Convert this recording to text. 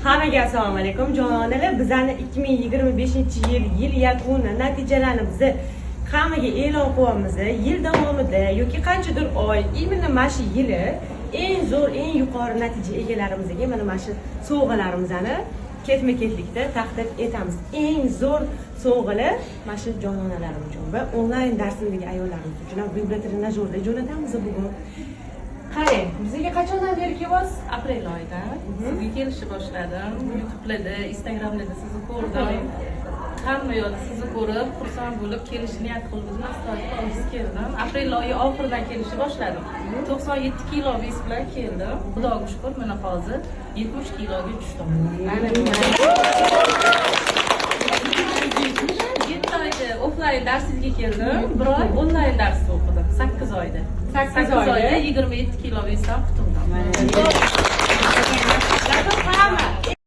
Hammaga assalomu alaykum, jononalar. Bizani 2025 yil yil yakuni natijalarini bizni hammaga e'lon qilyapmiz. Yil davomida yoki qanchadir oy, именно mana shu yili eng zo'r, eng yuqori natija egalarimizga mana shu sovg'alarimizni ketma ketlikda taqdim etamiz. Eng zo'r sovg'alar mana shu jononalarimiz uchun va onlayn darsimdagi ayollarimiz uchun ham vibro-trenajyorlar jo'natamiz bugun. Qarang, bizga qachondan beri kelyapsiz? Aprel oyida sizga kelishni boshladim. YouTube'larda, Instagramlarda sizni ko'rdim. Hamma yoqda sizni ko'rib, xursand bo'lib, kelishni niyat qildim. Astoydil ofisga keldim. Aprel oyi oxiridan kelishni boshladim. 97 kilo вес bilan keldim. Xudoga shukur, mana hozir 70 kiloga tushdim. Ana. 7 oyda offlayn darsingizga keldim. Bir oy onlayn darsda o'qidim. 8 oyda. 8 8 oyda. Oyda 27 kilo вес dan qutuldim. Hamma